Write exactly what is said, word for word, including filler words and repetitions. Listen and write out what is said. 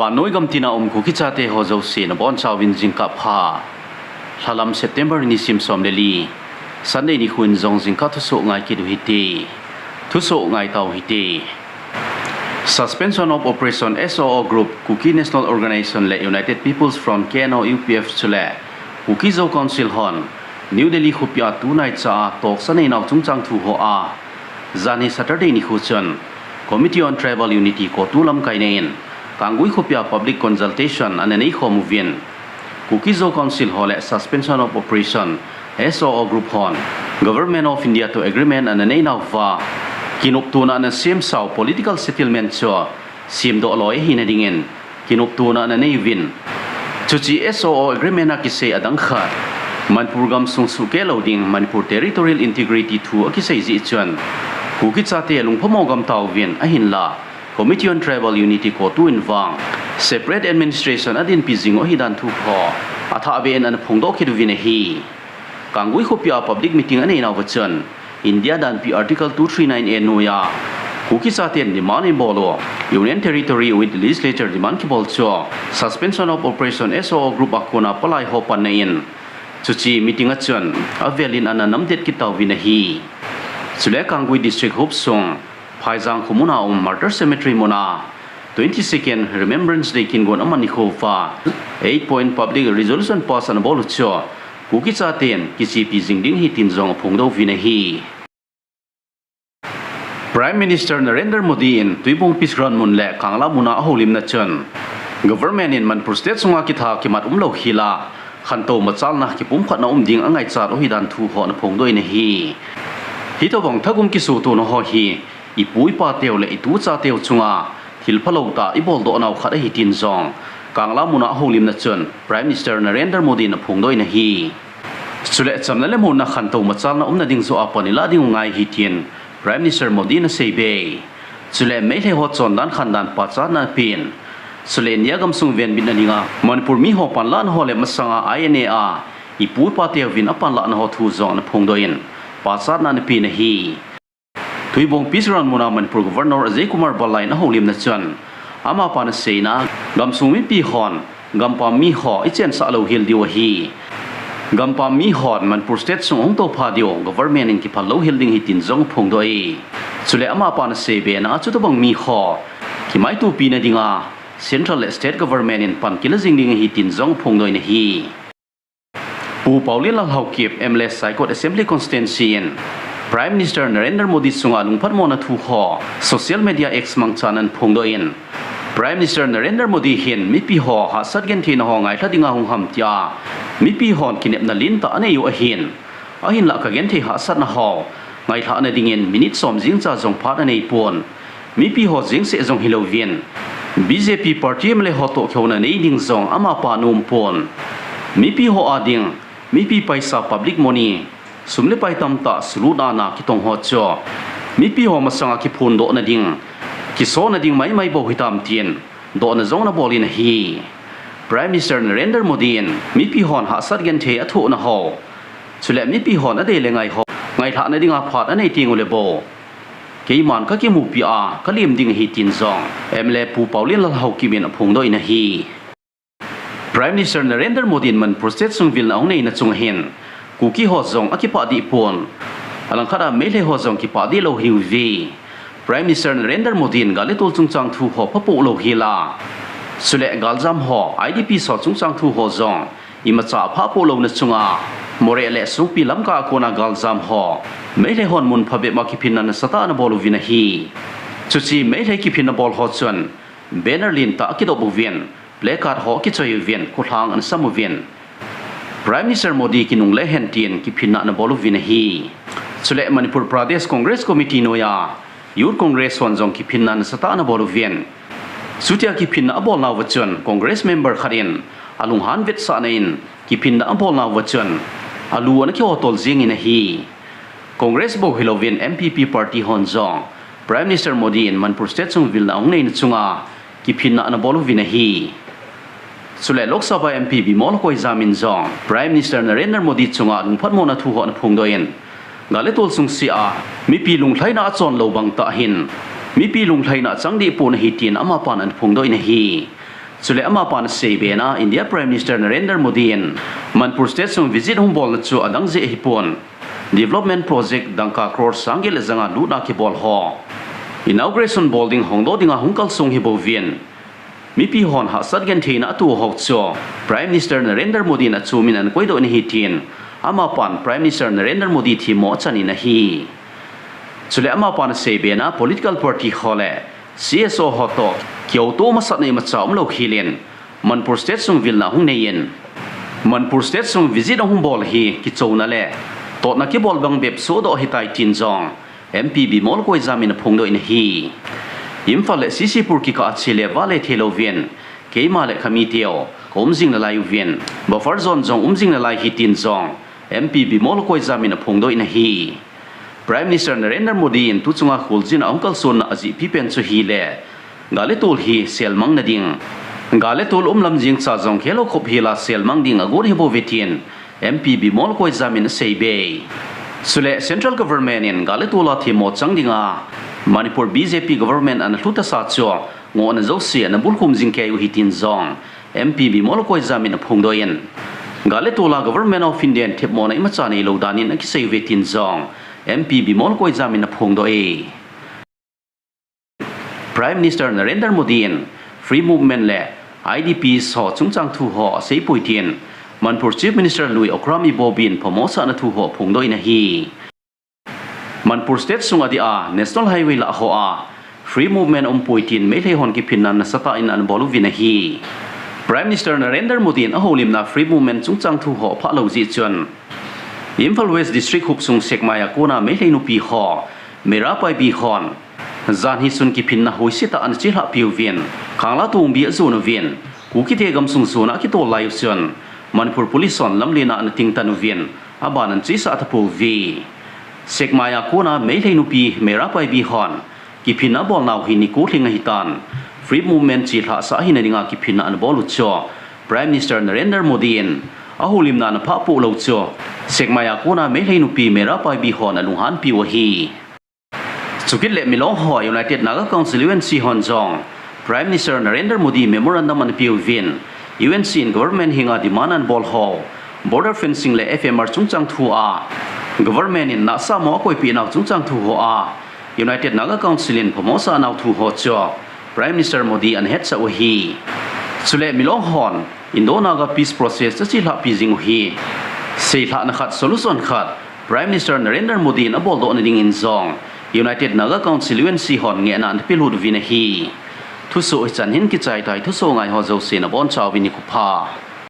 Vannoi gam tina um Kuki chate ho jouse nabonchauvin jingkah pha. Lhalam September nisim som le li, Sunday nikho in jong jingkah thusoh ngai kit u hite. Thusoh ngai tau hite. Suspension of Operation S O O Group, Kuki National Organization le United People's Front K N O U P F chule Kuki Zo Council hon New Delhi khopia tunaicha a toksa neinau chungchang thu hoa, janhi Saturday nikho chun Committee on Tribal Unity, CoTU lamkaina in Kangui khopia public consultation ana neikhom uvin, Kuki Zo Council ho le Suspension of Operation, S O O Group hon Government of India to agreement ana neinauva, kinoptona ana semsau political settlement chu semdoh loi ahina dingin kinoptona ana neiuvin, chuche S O O Agreement a kisei adang khat, Manipur gamsung suhkeh lou ding, Manipur Territorial Integrity thu akisei jeh chun, Kuki chate lungphamo gam tauvin, ahinla Committee on Tribal Unity, CoTU in vang separate administration adinpi jing u ahidan thu ho athahbeh in ana phongdoh kit uvin ahi. Kangui khopia public meeting aneinauva chun, India danpi Article two three nine A noiya Kuki chaten demand eibol u, Union Territory with Legislature demand kibol chu Suspension of Operation, S O O Group a kona palai ho panna in chuche meeting a chun avelin ana namdet kit tauvin ahi. Chule Kangui District hopsung Phaijang khomuna um Martyr Cemetery muna twenty-second Remembrance Day kingon aman nikho uva eight point public resolution pass ana bol u chu Kuki chaten kichepi jing ding ahi tin jong aphongdoh uvin ahi. Prime Minister Narendra Modi in Tuibong Peace Ground mun le Kangla muna ahoulimna chun, Government in Manipur State sunga kitha kimat umlou hela, khantou machalna kipumkhatna um ding angaichat u ahidan thu ho ana phongdoh in ahi. Hitobang thagum kisutona ho hi ipu ipa teu le itu cha teu chunga thil phalou tah ibol doh nau khat ahi tin jong Kangla muna ahoulimna chun Prime Minister Narendra Modi in aphongdoh in ahi. Chule chamna le muonna khantou machalna umna ding joh a pan ilah ding u ngai ahi tin Prime Minister Modi in aseibe. Chule Meitei ho chondan khandan pachatna apen. Chule India gamsung venbitna dinga Manipur mi ho panlahna ho le masanga I N A a ipu ipa teuvin apanlahna ho thu jong ana phongdoh in pachatna ana pen ahi. Tuibong Peace Ground muna Manipur Governor Ajay Kumar Bhalla in ahoulimna chun, amapan aseina, gamsung mipi hon gampam mi ho ichensah louhel diu ahi. Gampam mi hon Manipur State sung ahung toupha diu Government in kiphal louhel ding ahi tin jong aphongdoh e. Chule amapan aseibe na a chutobang mi ho kimaitopina dinga Central le State Government in pan kila jing ding ahi tin jong aphongdoh in ahi. Pu Paolienlal Haokip, M L A Saikot Assembly Constituency in Prime Minister Narendra Modi chunga lungphatmona thu ho social media X mangchan ana phongdoh in, Prime Minister Narendra Modi hin mipi ho hahsat gentheina ho ngailha dinga hung ham tia mipi hon kinepna lentah anei u ahin, ahinlah kagenthei hahsatna ho ngailhahna dingin minute som jengcha jong phat aneipon. Mipi ho jeng seh jong hilouvin, B J P party M L A ho toh kihouna nei ding jong amapa anom pon. Mipi ho a ding, mipi paisa public money, sum le pai tamtah sulut a ana kitong ho chu mipi ho masanga kiphondohna ding, kisona ding maimai bou hitam tin dohna jong ana bol in ahi. Prime Minister Narendra Modi in mipi hon hahsat genthei athohna ho, chule mipi hon adei le ngai ho ngailhahna dinga phat anei teng ule bou, keiman kakimupi a kalem ding ahi tin jong M L A Pu Paolienlal Haokip in aphongdoh in ahi. Prime Minister Narendra Modi in Manipur State sung vilna ahung neina chunga hin Kuki ho jong akipah deh pon. Alangkhat a Meitei ho jong kipah deh lou ahiuve. Prime Minister Narendra Modi in gal le tol chungchang thu ho phapoh louhel a, chule galjam ho, I D Ps ho chungchang thu ho jong imacha aphapoh louna chunga Moreh le Songpi Lamka a kona galjam ho Meitei hon mun phabep ma kiphinna nasatah ana bol uvin ahi. Chuche Meitei kiphinna bol ho chun banner lentah akidop uvin, placard ho akichoi uvin, kholhang ana sam uvin, Prime Minister Modi kinungle hen tin kiphinna ana bol uvin ahi. Chule Manipur Pradesh Congress Committee noiya Youth Congress hon jong kiphinna nasatah ana bol uvin, chutia kiphinna abolnauva chun Congress member khat in alunghan vetsahna in kiphinna abolnauva chun alu ana kihotol jengin ahi. Congress bou hilouvin N P P party hon jong Prime Minister Modi in Manipur State sung vilna ahung neina chunga kiphinna ana bol uvin ahi. Chule Lok Sabha M P Bimol Akoijam in jong Prime Minister Narendra Modi chunga lungphatmona thu ho ana phongdoh in, gal le tol sung sea mipi lunglhaina achon lou bangtah hin mipi lunglhaina achang deh pon ahi tin amapan ana phongdoh in ahi. Chule amapan aseibe na India Prime Minister Narendra Modi in Manipur State sung visit hung bolna chu adang jeh ahipon, development project dangka crore sang get le janga lutna kibol ho inauguration bol ding hongdoh dinga hung kalsong hi bouvin, mipi hon hahsat gentheina atoh ho chu Prime Minister Narendra Modi in achumin ana koidoh in ahi tin, amapan Prime Minister Narendra Modi themmo achan in ahi. Chule amapan aseibe na political party ho le C S O ho toh kiouto masatna imacha umlou hel in, Manipur State sung vilna hung nei in, Manipur State sung visit ahung bol hi kichouna le totna kibol bang bep sohdoh ahitai tin jong M P Bimol Akoijam in aphongdoh in ahi. Imphal le C C Pur kikah a che le vale thei louvin, keima le kami teu kaum jing nalai uvin, buffer zone jong um jing nalai ahi tin jong M P Bimol Akoijam in aphongdoh in ahi. Prime Minister Narendra Modi in tuchunga kholjin a ahung kalsonna ajehpi pen chu ahile, gal le tol hi selmang nading, gal le tol um lam jeng cha jong khelou khop hel a selmang ding agot ahi bouve tin M P Bimol Akoijam in aseibe. Chule Central Government in gal le tol a themmo chang dinga Manipur B J P government ana lhutasa chu ngohna jouse ana bulkhum jing kei u ahi tin jong M P Bimol Akoijam in aphongdoh in, gal le tol a Government of India in themmona imacha neilou dan in akisei uve tin jong M P Bimol Akoijam in aphongdoh e. Prime Minister Narendra Modi in Free Movement le I D Ps ho chungchang thu ho aseipoi tin Manipur Chief Minister lui Okram Ibobi in phamosahna thu ho aphongdoh in ahi. Manipur State sung adia National Highway lah hoa Free Movement umpoi tin Meitei hon kiphinna nasatah in ana bol uvin ahi. Prime Minister Narendra Modi in ahoulimna Free Movement chungchang thu ho aphah lou jeh chun, Imphal West District hopsung Sekmai a kona Meitei nupi ho Meira Paibi hon janhi chun kiphinna hoisetah ana chelhah piuvin, Kangla Tongbi ajon uvin, Kukite gamsung jona akitol lai u chun Manipur Police hon lamlen a ana tingtan uvin, aban ana chesah tapouve. Sekmai a kona Meitei nupi Meira Paibi hon kiphinna abolnau hi ni ko lhing ahitan, Free Movement chelhahsah ahina dinga kiphinna ana bol u chu Prime Minister Narendra Modi in ahoulimna ana phah poh lou chu Sekmai a kona Meitei nupi Meira Paibi hon alunghanpiu ahi. Chukit le Milong ho United Naga Council U N C hon jong Prime Minister Narendra Modi memorandum ana peuvin, U N C in government henga demand ana bol ho, border fencing le F M R chungchang thu a, government in nahsahmo akoipeh nau chungchang thu ho a, United Naga Council in phamosah nau thu ho chu Prime Minister Modi ana hetsah u ahi. Chule Milong hon Indo-Naga peace process achelhahpi jing u hi seilhahna khat, solution khat Prime Minister Narendra Modi in aboldoh nading in jong United Naga Council U N C hon ngehna ana pelut uvin ahi. Thusoh hichan hin kichai tai, thusoh ngai ho jouse nabonchauvin nikho pha.